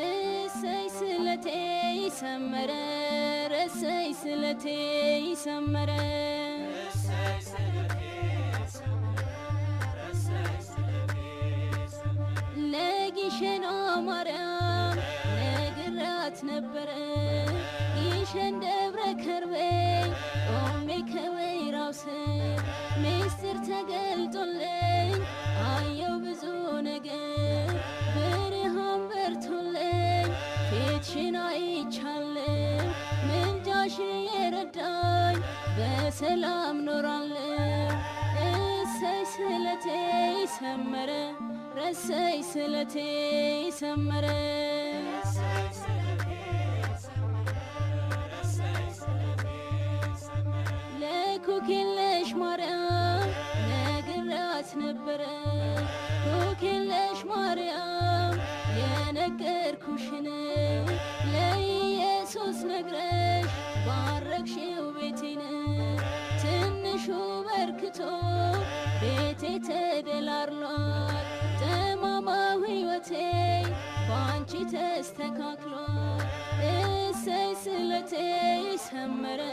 እሰይ ስለቴ ሰመረ፣ እሰይ ስለቴ ሰመረ። ለጊሸኗ ማርያም ነግራት ነበረ፣ ጊሸን ደብረ ከርቤ ቆሜ ከወይራው ስር ምስጢር ተገልጦልኝ አየው ብዙ ነገር፣ ብርሃን በርቶልኝ ፊትሽን አይቻለሁ፣ ምልጃሽ የረዳኝ በሰላም ኖራለሁ። እሰይ ስለቴ ሰመረ፣ እሰይ ስለቴ ሰመረ። ለኩኬለሽ ማርያም ነግራት ነበረ፣ ኩኬለሽ ማርያም የነገርኩሽን ለኢየሱስ ነግረሽ ባረክሽው ቤቴን፣ ትንሹ በርክቶ ቤቴ ተደላድሏል፣ ጠማማው ሕይወቴ ባንቺ ተስተካክሏል። እሰይ ስለቴ ሰመረ።